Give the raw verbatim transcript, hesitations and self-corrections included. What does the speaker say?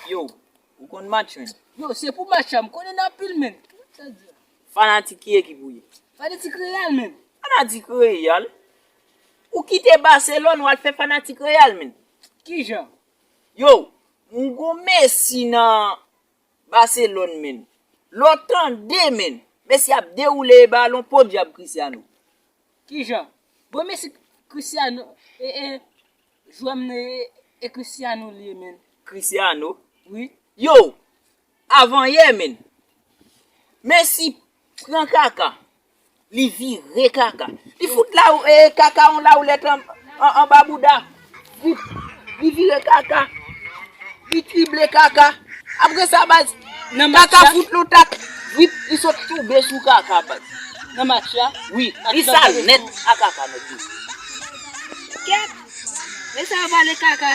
Yo, ou konn match, men? Yo, se pou match la, m konnen n anpil, men. Sa di? Fanatik ki ekip ou ye? Fanatik Real, men. Fanatik Real? Ou kite Barcelone, w al fè fanatik Real, men. Kijan? Yo, m gon Messi nan Barcelone, men. Lè w tande, men. Messi ap dewoule balon, podyab Cristiano. Kijan? Bon, Messi, Cristiano, e, e, jwè m nan e, e Cristiano li ye, men. Cristiano? Wi. Yo, avan yè, men. Messi pran Kaka. Li vire Kaka. Li fout la, e, Kaka yon lawlèt an, an, anba bouda. Vip. Li vire Kaka. Li drible Kaka. Apre sa, baz, Kaka fout yon tak. Vip, li sot tonbe sou Kaka, baz. Nan match la? Wi, li sal nèt a Kaka nèt. Kèt! Men sa yo pale Kaka.